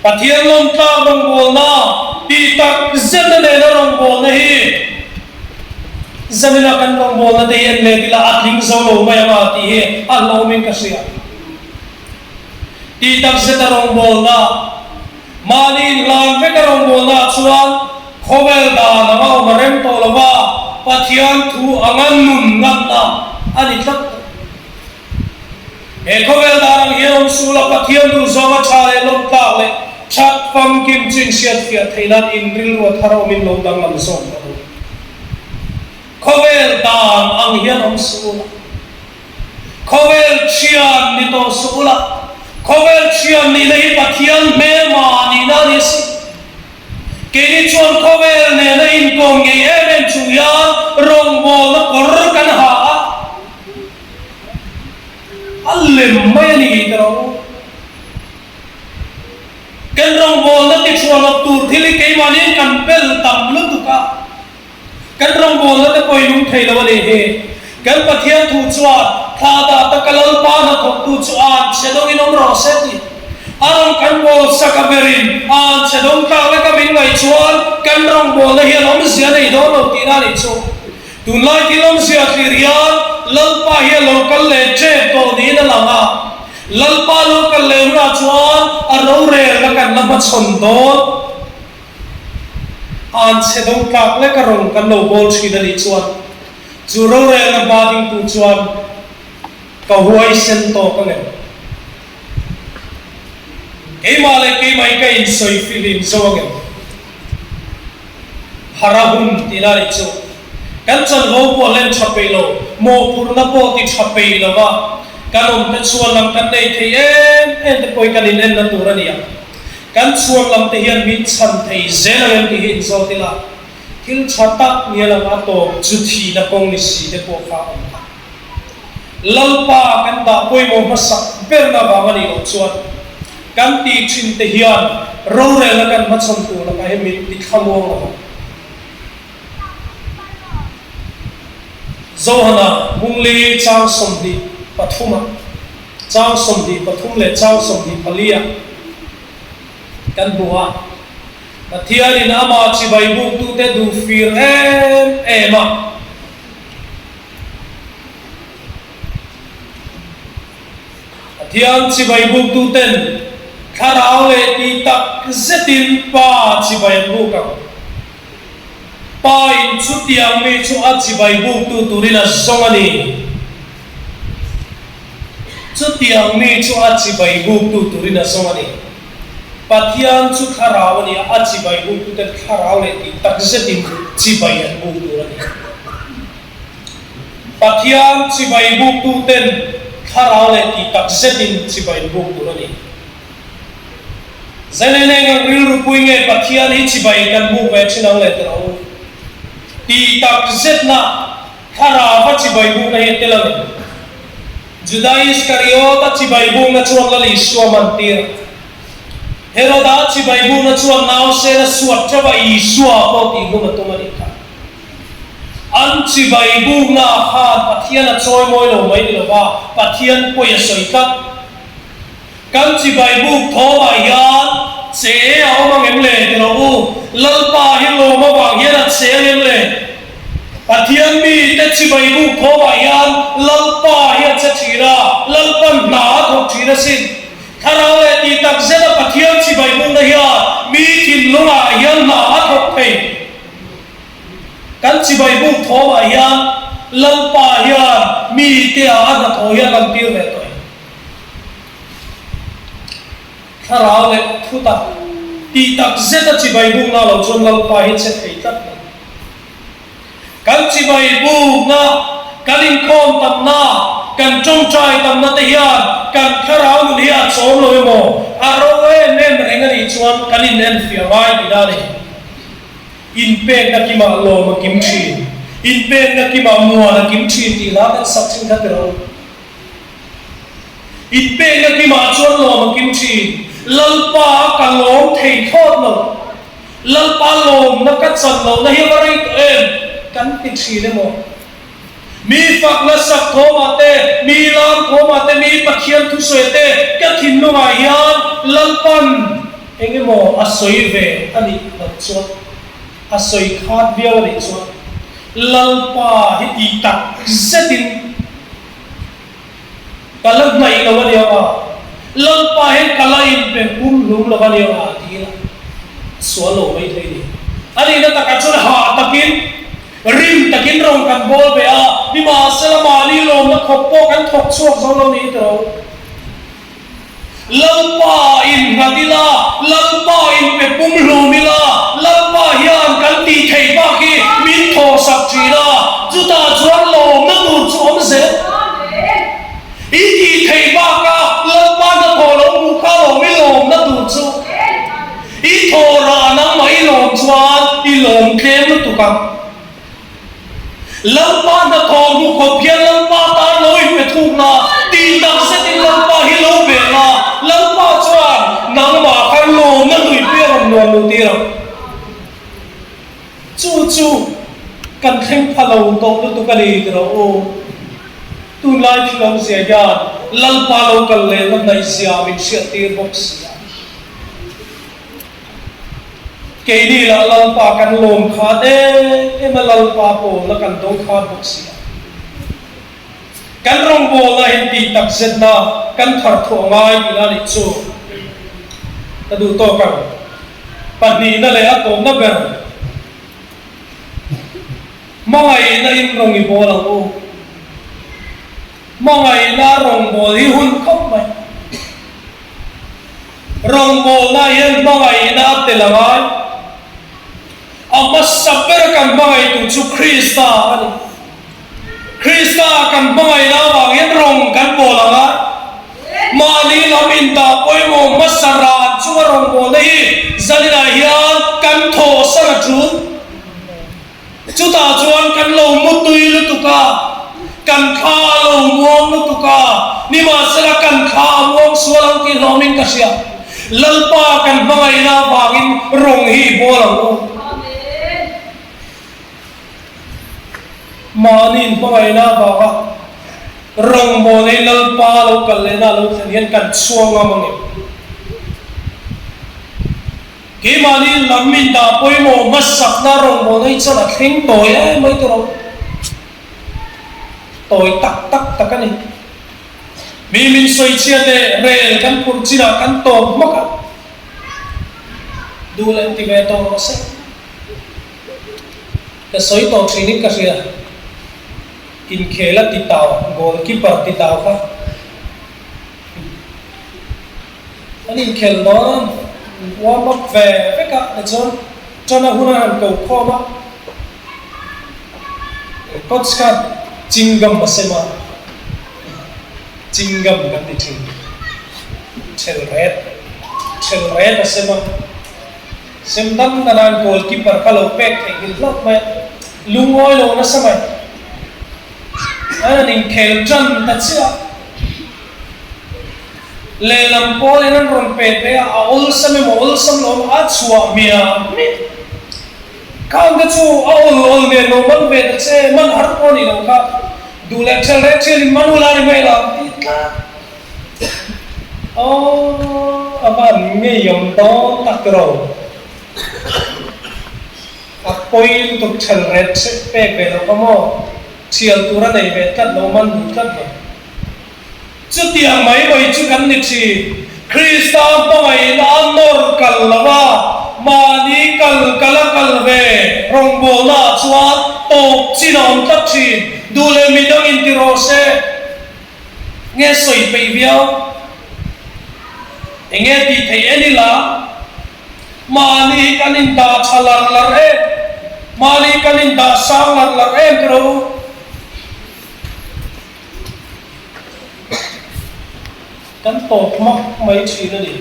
Pathian lawmtlak rawngbawlna tih tak zeta nena rawngbawlna hi zanina kan rawngbawlna te hi en let ila a tling zo lo mai anga tih hi a hlawmin ka hria. Tih takzeta rawngbawlna, mahni inhlan veka rawngbawlna ah chuan khawvel dan anga awm a rem tawh lova, Pathian thu anga nun ngatna a ni tlat tawh. He khawvel dan ang hian awm suh la, Pathian duh zawnga tha leh lawm tlak leh that famkim chu inhriatfiah theih nan inrilru a thar awmin lo danglam zawk ta u. Khawvel dan ang hian awm suh la. Khawvel thian ni tawh suh ula, khawvel thian nihna hi Pathian hmelma nihna a ni a si. Keini chuan khawvel nena inkawm ngei em em chung hian rawngbawlna kawr kan ha a, a lem mai a ni tih rawh u. Kan rawngbawlna tichhuah tur thil hi keimahniin kan bel tam lutuk a. Kan rawngbawlna te pawh i lung thei lo a nih hi. Kan Pathian thu chuan, Thla dah taka Lalpa hnathawktu chu an chhe dawngin awm rawh se tih. A rawn kan bawl sak a berin a an chhe dawng tlak leka min ngaih chuan kan rawngbawlna hian awmzia a nei dawn lo tihna a nih chu. Tunlai thil awmzia thlir hian Lalpa hi a lo kal leh ṭep tawh niin a lang a. Lalpa lo kal leh hunah chuan a rorelna kan la hmachhawn dawn. An chhe dawng tlak lek a rawn kan lo bawl thin a nih chuan chu rorelna hma dingtu chuan ka huaisen tawk ang em? Keimah leh keimah hi ka insawi fihlim zo ang em? Hara hun tihna a nih chu kan chanvo pawh hlen tha peih lo, mawhphurhna pawh ti tha peih lo va kan awm te chuan lam kan nei thei em em te pawh hi kan inenna tur a ni ang. Kan chhuan lam te hian min chhan thei zel ang em tih hi inzawt ila, thil tha tak nia lang a tawp chu thihna kawng ni si te pawh kha a awm ta. Lalpa kan dah pawimawh hmasak berna vang a nih loh chuan kan tih thin te hian rorelna kan hmachhawn tur lakah hian min ti thlamuang lo ang. Zohana Bungli chang 23 ah. Chang 23 leh chang 24 ah kan hmu a, Pathianin amah chibai buktute duh fir em em a. Pathian chibai buktuten thlarau leh tih tak zetin Pa chibai an buk ang. Pa in chutiang mi chu a chibai buktu turin a zawng a ni. Chutiang mi chu a chibai buktu turin a zawng a ni. Pathian chu thlarau a ni a, a chibai buktuten thlarau leh tih tak zetin chibai an buk tur a ni. Pathian chibai buktuten thlarau leh tih tak zetin chibai an buk tur a ni. Zaineneng ang rilru pui nge Pathian hi chibai kan buk ve thin ang leh tirh ang u? Tih tak zetna Thlarauva chibai bukna hi a tel a ni. Juda Iskariota chibai bukna chuan Lal Isua man tir a. Heroda chibai bukna chuan nausena suat teuh a Isua pawh tih hlum a tum a nih kha. An chibai bukna ah khan Pathian a chawimawi lo mai ni lova, Pathian pawi a sawi tlat. Kan chibai buk thawmah hian che a awm ang em le? Ti rawh u. Lalpa hi lawm avang hian a che ang em le? Pathian mite chibai buk thawmah hian Lalpa hi a che thin a, Lalpan hna a thawk thin asin. Thlarau leh tih tak zeta Pathian chibai bukna hian mi thinlungah hian hna a thawk thei. Kan chibai buk thawmah hian Lalpa hian mite ah a hnathawh hi a lantir ve tawh e. Thlarau leh thutak tih tak zeta chibai bukna lo chuan Lalpa hi che thei tlat lo. Kan chibai bukna, kan inkhawm tamna, kan tawngtai tamna te hian kan thlarau nun hi a chawm lo emaw, a ro em em reng a nih chuan kan inenfiah ngai tihna a ni. Inpekna kimah lawm a kim thin, inpekna kimah muan a kim thin tih hla kan sak thin kha ti ro. Inpekna kimah chuan lawm a kim thin. Lalpa ka lawm thei thlawt lo. Lalpa lawmna ka chan lohna hi a va rei tawh em? Kan ti thin emaw? Mi fakna sak thawmah te, mi lam thawmah te, mi Pathian thusawi te ka thinlungah hian Lalpan eng emaw a sawi ve a nih loh chuan, a sawi khat viau a nih chuan Lalpa hi tih tak zetin Ka la hnaih lo a nia a, Lalpa hian ka la inpe pum hlum lo a nia a ti ila, a sual lo mai thei ni. A nihna takah chuan hah takin, rim takin rawn kan bawl ve a, nimahsela mahni lawmna khawp pawh kan thawk chhuak zo lo ni tiro. Lalpa innghat ila, Lalpa inpe pum hlum ila, Lalpa hian kan tih theih bak hi min thawhsak thin a, chutah chuan lawmna tur chu awm zel. I tih theih baka Lalpa hnathawh lo hmuh kha lawm i lawmna tur chu. I thawh rah nangmah i lawm chuan i lawm tlem lutuk ang. Lalpa hnathawh hmu khawp hian Lalpa tan lo inpe thuk la, tih tak zetin Lalpa hi lo beh la, Lalpa chuan nangmah khan lawmna hluipui a rawn nuam luh tir ang. Chu chu kan thleng pha lo tawh lutuk a ni ti rawh u. Tunlai thil awmzia hian Lalpa lo kal lehna hnaihzia min hriattir bawk si a. Keini lah Lalpa kan lawm khat em em a, Lalpa pawlna kan do khat bawk si a. Kan rawngbawlna hian tih tak zetna kan thar thuah ngai tihna nih chu ka duh tawk ang. Pahnihna leh a tawpna ber hmangaihna in rawng i bawl ang u. Hmangaihna rawngbâwl hi hun khawp mai. Rawngbâwlna hian hmangaihna a tel a ngai. A hmasa ber kan hmangaihtu chu Krista a ni. Krista kan hmangaihna avang hian rawng kan bâwl a ngai. Mahni lam indah pawimawh hmasa ran chunga rawngbâwlna hi zaninah hian kan thawhsan a ṭul. Chutah chuan kan lo mutui lutuk a, kan thla a lo muang lutuk a, nimahsela kan thla a muang sual ang tih hlawmin ka hria. Lalpa kan hmangaihna avangin rawng hi i bawl ang u. Mahni inhmangaihna avanga rawng bawl hi Lalpa lo kal lehna a lo thlen hian kan chhuang ngam ang em? Keimahni lam min dah pawimawh hmasakna rawngbawlna hi chuan a thleng tawi em mai tur a, tawi tak tak tak a ni. Mi min sawichhia leh rel kan phurh chinah kan tawp hmak a, duh leh ti ve tawh rawh se. Ka sawi tawh thinin ka hria, inkhel a ti tau, goalkeeper ti tau kha. An inkhel dawn a, warm up ve vek a, tichuan ṭan a hun a han ko khawm a, coach khan chingam a sem a, chingam kan ti ṭhin, ṭhel ret, ṭhel ret a sem a, sem dan dan a an goalkeeper kha lo pek theihnghilh hlauh mai a, lungawi lo nasa mai, an inkhel ṭan ta chiah a. Lehlam pawlin an rawn pe pe a, a awlsam emaw awlsam lo emaw a chhuah hmiah hmiah. Khang te chu a awl awl nen lo man ve ta che, man har pawh a nih loh kha. Duh leh ṭhel reng ṭhialin man ula ni mai la tih tlat. Aww a van ngeiawm dawn tak ro. pawi lutuk chhel ret pek ve loh kha maw? Chhial tur a nei ve tlat lo, man duh tlat lo. Chutiang mai mai chu kan ni thin. Krista hmangaihna a nawr kal lo a, mahni kal kal a kal ve rawngbawlna ah chuan tawp chin a awm tlat thin. Duh leh midang in ti rawh se. Nge sawi peih viau? Enge tih theih en ila? Mahni kan indah tha lar lar em? Mahni kan indah sang lar lar em ti rawh u. Kan tawp hmak mai thin a ni.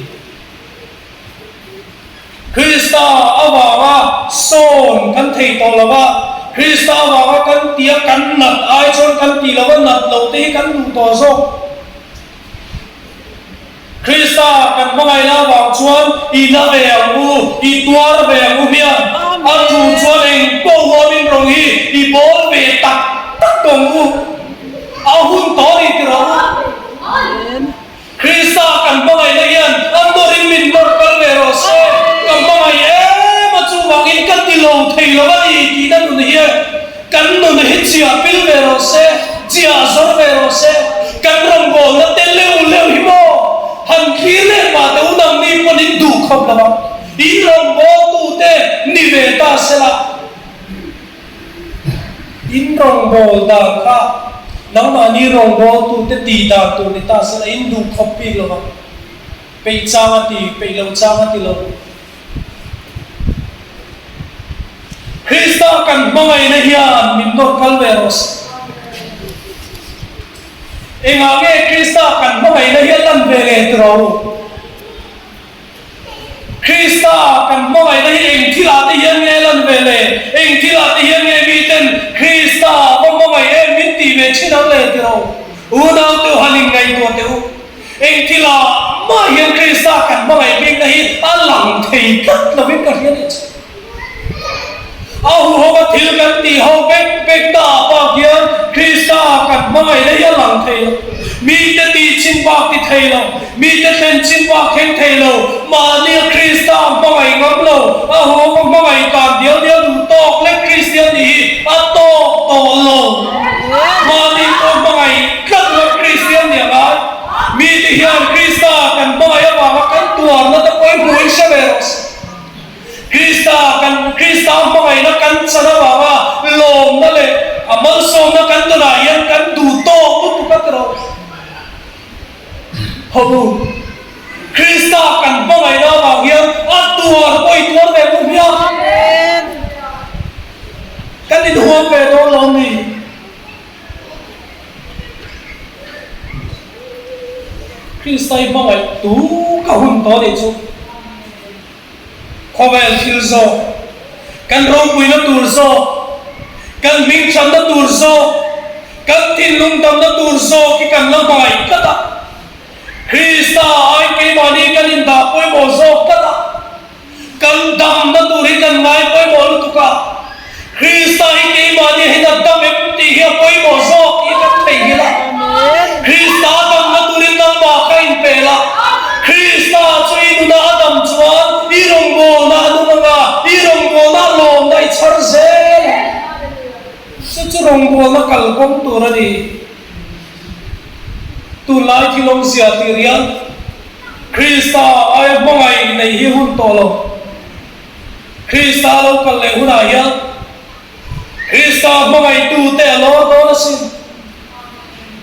Krista avanga sawn kan thei tawh lo va, Krista avanga kan tia kan nat ai chuan kan tih lo va nat loh te hi kan duh tawh zawk. Krista kan hmangaihna avang chuan i na ve ang u, i tuar ve ang u hian a tu chuan eng pawh huamin rawng hi i bawl ve tak tak ang u. A hun tawh a ni ti rawh u. Krista kan hmangaihna hian a nawrin min nawr kal ve rawh se. Ka hmangaih em a chuvangin ka ti lo thei lo a ni tihna nun hian Kan nun hi chiah pil ve rawh se, chiah zawr ve rawh se, kan rawngbawlna te leu leu hi maw han thlir leh mah teh u nangni pawn in duh khawp lo ang, in rawngbawltu te ni ve ta se la, in rawngbâwl dan kha nangmahni rawngbawltu te tih dan tur ni ta se la, in duh khawp bik lo ang, peih chang a ti, peih lo chang a ti lo. Krista kan hmangaihna hian min nawr kal ve rawh se. Engah nge Krista kan hmangaihna hi a lan ve leh ti rawh u? Krista kan hmangaihna hi eng thilah te hian nge lan ve le? Eng thilah te hian nge miten Krista va hmangaih em min tih ve thin ang le ti rawh u? Unau te u han inngaihtuah teh u. Eng thilah mah hian Krista kan hmangaih bikna hi a lang thei tlat lovin ka hria leh che. A huhawma thil kan tih ho bek bek na ah bak hian Krista kan hmangaihna hi a lang thei lo. Mite tih chin bak ti thei lo, mite thlen chin bak thleng thei lo, mahnia Krista hmangaih ngam lo, a huhawma hmangaih dan dial dial duh tawk lek Kristian nih hi a tawk tawh lo. Mahni pawh hmangaih tlat lo Kristian nih a ngai. Mite hian Krista kan hmangaih avanga kan tuarna te pawh i hmuh in hre ve rawh se. Krista kan Krista hmangaihna kan chan avanga lawmna leh a malsawmna kan tunah hian kan duh tawk lutuk a ti rawh. Ho u, Krista kan hmangaihna avang hian a tuar pawh i tuar ve mu hmiang. Kan inhuam ve dawn lo mi? Krista i hmangaih tu ka hun tawh nih chu. Khawvel thil zawk, kan ropuina tur zawk, kan hmingthanna tur zawk, kan thinlung damna tur zawk hi kan la hmangaih tlat a. Krista ai keimahni kan indah pawimawh zawk tlat a. Kan damna tur hi kan ngai pawimawh lutuk a, Krista hi keimahni hian a dam em tih hi a pawimawh zawk tih kan theihnghilh a. Krista damna turin nangmah kha inpel a, Krista chu i nuna a dam chuan i rawngbawlna a nung ang a, i rawngbawlna a lawmna i chhar zel ang. Chu chu rawngbawlna kalkawng tur a ni. Tunlai thil awmzia tih rial. Krista aia hmangaih neih hi hun tawh lo. Krista lo kal leh hunah hian Krista hmangaihtute a lawr dawn asin.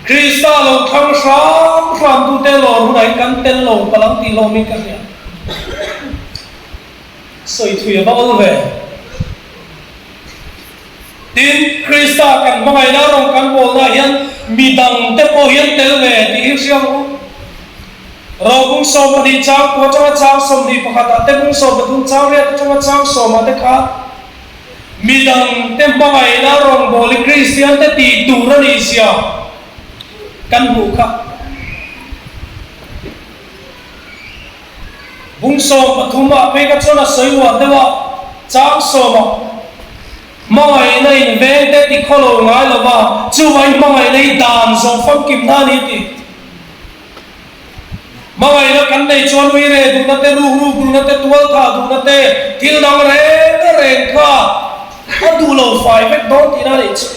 Krista lo thlang hram hramtute a lawr hunah hian kan tel lo palh ang tih hlawmin ka hria. Sawi thui a va awl ve. Tin, Krista kan hmangaihna rawng kan bawlna hian mi dangte pawh hian tel ve tih hi hria ang u. Robung 12 chang kua atanga chang 21 ah te, bung 13 chang riat atanga chang sawm ah te kha mi dangte hmangaihna rawng bawl hi Kristian te tih tur a nih zia kan hmuh kha. Bung 13 ah phei kha chuan a sawi uar deuh a, chang sawm ah hmangaihna in veng te ti khaw lo ngai lo va, chuvai hmangaihna hi dan zawh famkim na a ni tih. Hmangaihna kan nei chuan ui reh duhna te, ruk ruk duhna te, tual thah duhna te, thil dang reng reng kha. A duh lo fai vek dawn tihna a nih chu.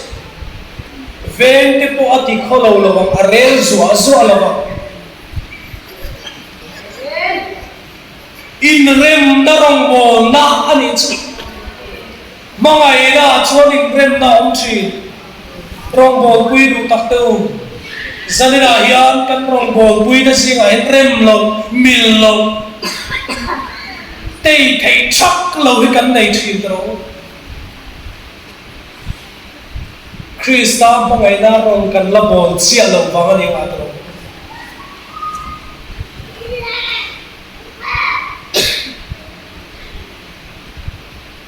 Veng te pawh a ti khaw lo lo ang, a rel zuah zuah lo ang. Inremna rawngbawlna a nih chu. Hmangaihna ah chuan inremna a awm thin. Rawngbawlpui duh tak te u, zaninah hian kan rawngbawlpui te zingah hian rem lo, mil lo, tei theih thak lo hi kan nei thin ta rawh u. Krista hmangaihna rawn kan la bawl chiah loh vang a ni ngah ta rawh u.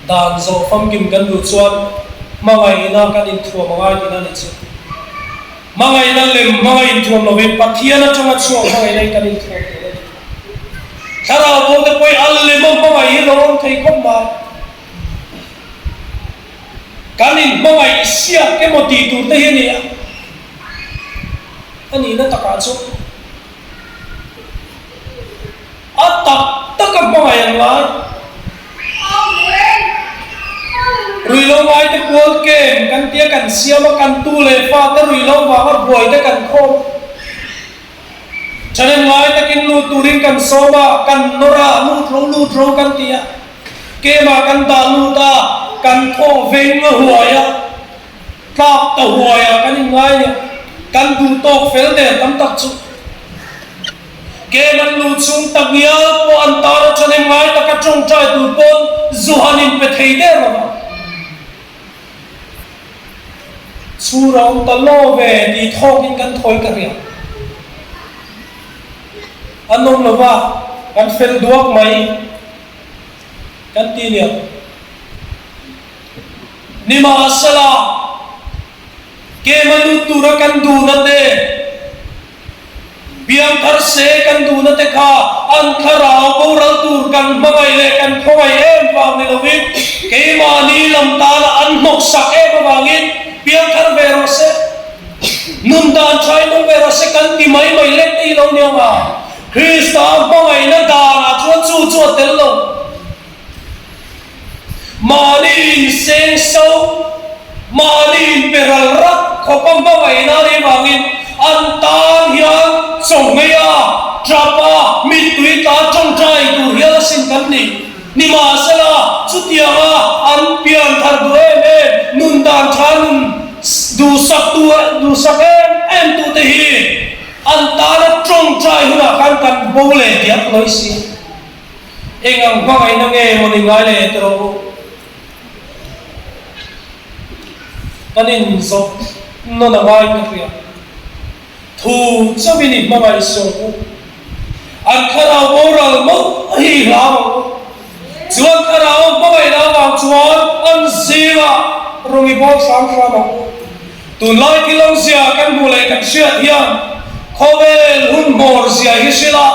Dan zawh famkim kan duh chuan hmangaihna kan inthuam a ngai tihna a ni chu. Hmangaihna lem hmanga inthuam lovin Pathian atanga chhuak hmangaihna in kan inthuam tur a ni. Thlarau bo te pawhin a lem a hmangaih hi lo awm thei khawp mai. Kan inhmangaih siak emaw tih tur te hi a ni a, a nihna takah chuan. A tak tak a hmangaih ang lai. Ruihlo ngaite kual kem kan tia kan siam a, kan tu leh fa te ruihlo vanga buai te kan khawm. Channel ngai takin lut turin kan sawm a, kan nawr a, lut ro lut ro kan ti a. Kemah kan dah lut a, kan thaw veng a huai a, tlak ta huai a kan inngai nia, kan duh tawk fel der tam tak chu. Keman lu chung tak ngial pawh an tar a chhanem ngai taka tawngtai tur pawn zu han in pe thei der lo va. Chhur a awm ta lo ve tih thawkin kan thawi ka hria. An awm lo va, kan fel duak mai kan ti nia. Nimahsela, Keman lut tura kan duhna te, Piangthar se kan duhna te kha an thlarau boral tur kan hmangaih leh kan khawngaih em vang ni lovin keimahni lam tana an hnawksak em avangin piangthar ve rawh se, nun dan tha in awm ve rawh se kan ti mai mai lek te hi lo ni ang a, Krista hmangaihna danah chuan chu chu a tel lo. Mahni inseng so, mahni inpe ral rak khawpa hmangaihna a nih vangin an tan hian chawhmei a, tap a, mittui tla tawngtai tur hial asin kan ni. Nimahsela, chutianga an pian thar duh em em, nun dan tha nun duhsak tu duhsak em em tute hi an tana tawngtai hunah khan kan bo leh diak lawi si. Eng ang hmangaihna nge maw ni ngai leh tawh rawh u. Kan inzawp nawn a ngai ka hria. Thu chauhin i hmangaih sawm u. An thlarau boral mawlh hi i hlau ang u. Chuan thlarau hmangaihna avang chuan an zingah rawng i bawl hram hram ang u. Tunlai thil awmzia kan hmuh leh kan hriat hian khawvel hun hmawr zia hi hrilh a,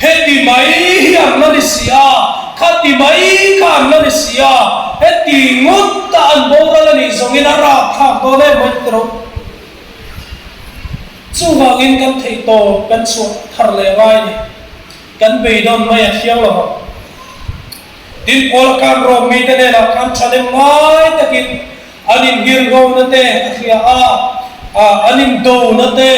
heti mai hi an la ni si a, khati mai kha an la ni si a, heti ngawt a an boral a nih zawngin a rapthlak dawn em mai tawh. Chuvangin kan theihtawp kan chhuah thar leh ngai a ni. Kan beidawn mai a thiang lo vang. Tin, Paula khan Rom mite hnenah khan thahnem ngai takin an inhirngona te a hria a, an indona te,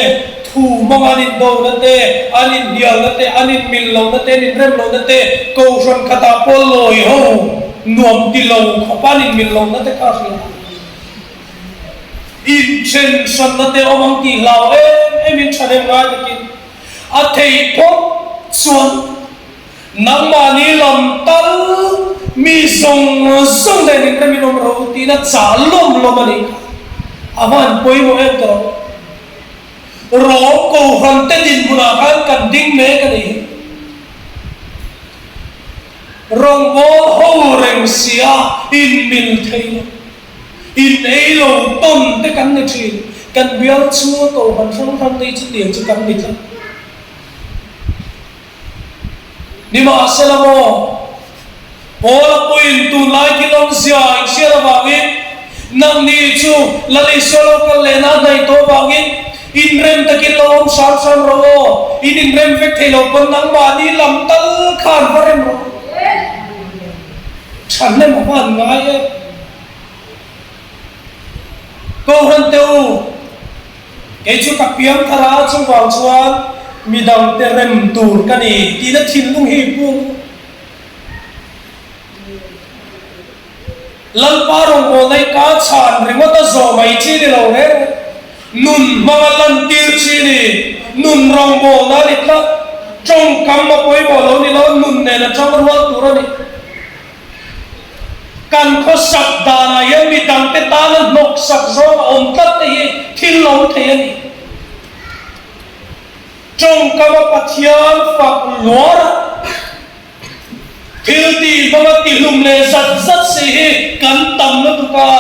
thu hmanga an indona te, an inhnialna te, an inmil lohna te, an inrem lohna te, kohhran khatah pawh lawi ho nuam ti lo khawpa an inmil lohna te kha a hria a. Inthen hranna te awm ang tih hlau em emin thahnem ngai takin a theih phawt chuan Nangmahni lam tal mi zawng zawng nen inrem in awm ro tiin a chah lawm lawm a nih kha. A van pawimawh em tawh rawh. Rawng Kohhran te dinhmunah khan kan ding mek a nih hi. Rawngbâwl ho reng sia inmil thei lo, in ei lo tawn te kan ni thin. Kan bial chhunga Kohhran hrang hrang te hi chutiang chu kan ni tlat. Nimahsela maw, Paula puiin tunlai thil awmzia inhriat avangin, nangni chu Lal Isua lo kal lehna a hnaih tawh avangin inrem takin lo awm hram hram rawh aw, in inrem vek thei lo pawn nangmahni lam tal khan va rem rawh. Thahnem a hman ngai e. Kohhran te u, kei chu ka piang thar a, chuvang chuan midangte rem tur ka ni tihna thinlung hi i pung. Lalpa rawngbawlna hi ka chhan ringawt a zawh mai chi ni lo reng reng. Nun hmanga lantir chi ni, nun rawngbawlna a ni tlat. Tawngkam a pawimawh lo ni lo, nun nen a tang rual tur a ni. Kan khawsak danah hian mi dangte tana hnawksak zawng a awm tlat te hi thil awm thei a ni. Tawngkam a Pathian fak luar a. Thil tih hmanga tihlum leh zat zat si hi kan tam lutuk a,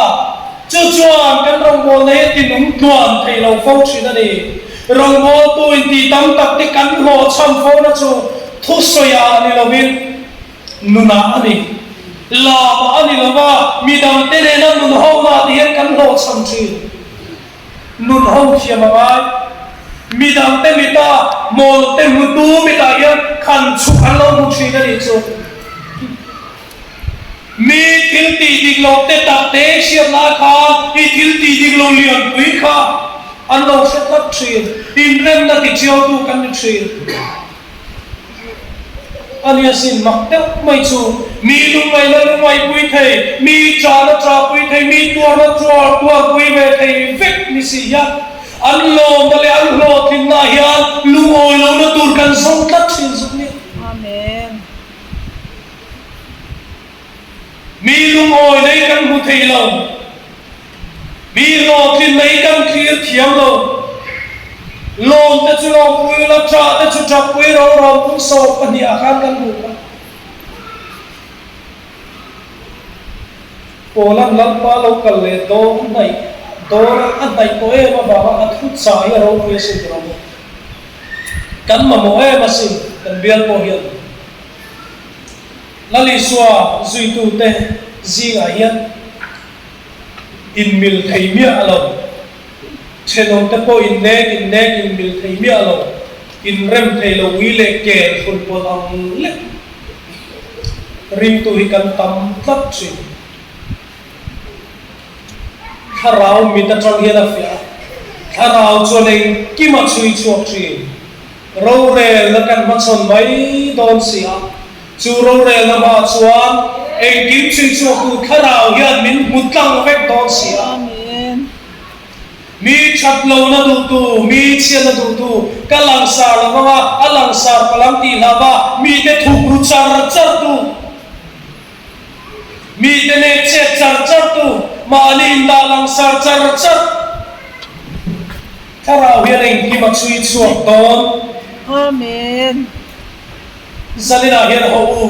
chu chuan kan rawngbawlna hi tinung tluan thei lo fo thin a ni. Rawngbawltu intih tam tak te kan hlawhchham fona chu thusawiah ni lovin nunah a ni. Lamah a ni lova, midangte nena nun hona te hian kan hlawhchham thin. Nun ho thiam a ngai. Midangte mita mawlte hmutu mitah hian khan chhuk an lo hmu thin a nih chu. Mi thil tih dik lo te tak te hriat lai khan i thil tih dik lo lianpui kha an lo hre tlat thin. Inremna tichiautu kan ni thin. A nia sin mak deuh mai chu, mi lungngaihna lungngaihpui thei, mi chahna chahpui thei, mi tuarna tuar tuarpui ve thei vek ni si hian an lawmna leh an hlawhtlinna hian lungawi lohna tur kan zawng tlat thin zuk nia. Amen. Mi lungawi nei kan hmu thei lo, mi hlawhtlin nei kan thlir thiam lo. Lawm te chu lawmpui ula, ṭah te chu ṭappui ro rawm pung sawp pahniha khan kan hmu kha. Paula'n Lalpa lo kal leh dawn a hnaih dawn a, a hnaih tawh em avanga a thu chah hi a ropui asin rawh maw. Kan mamawh em asin kan bial pawh hian. Lal Isua zuitute zingah hian inmil thei miah lo, thenawmte pawh innek innek inmil thei miah lo, inrem thei lo ui leh kel hrun pawlh ang lek ringtu hi kan tam tlat thin. Thlarau mit atang hian a fiah a, thlarau chuan engkim a chhui chhuak thin. Rorelna kan hmachhawn mai dawn si a, chu rorelna hma chuan engkim chhui chhuaktu thlarau hian min hmu tlang vek dawn si a. Mi that lohna duhtu, mi chhiatna duhtu, ka langsar lo vang a, a langsar palang tih hlah va, mite thuk ru char chartu, mite nek chet char chartu, mahni indah langsar char char. Thlarau hian engkim a chhui chhuak dawn. Amen. Zaninah hian ho u,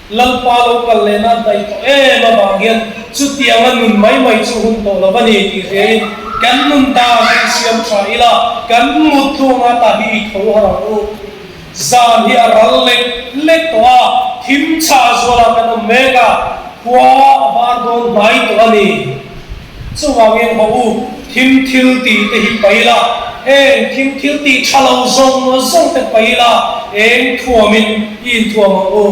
Lalpa lo kal lehna a hnaih tawh em avang hian chutianga nun mai mai chu hun tawh lo a ni tih hriain kan nun dan hi siam tha ila, kan mut tluanga ta hi i tho har ang u. Zan hi a ral lek lek tawh a, thim chhah zualah kan awm mek a, khua a var dawn hnai tawh a ni. Chuvangin haw u, thim thil tih te hi pai la, eng thim thil tih tha lo zawng zawng te pai la, eng thuamin i inthuam ang u.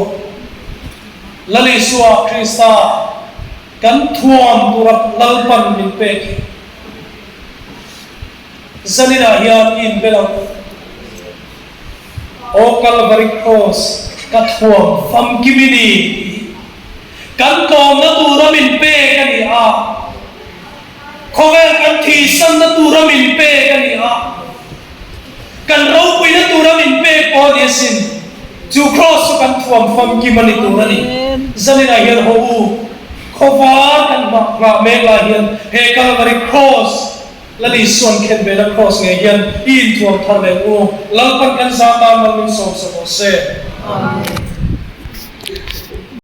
Lal Isua Krista kan thuam tura Lalpan min pek hi zaninah hian i inbel ang u. Aw Kalvari Kraws ka thuam famkim i ni tih hi kan tlawmna tura min pek a ni a, khawvel kan thihsanna tura min pek a ni a, kan ropuina tura min pek pawh a ni asin. Chu Kraws chu kan thuam famkim a ni tur a ni. Zaninah hian haw u, khawvar kan nghah mek lai hian he Kalvari Kraws, Lal Isuan khen ve na Kraws ngei hian i inthuam thar leh u. Lalpan kan za tan mal min sawm sa rawh se. Amen.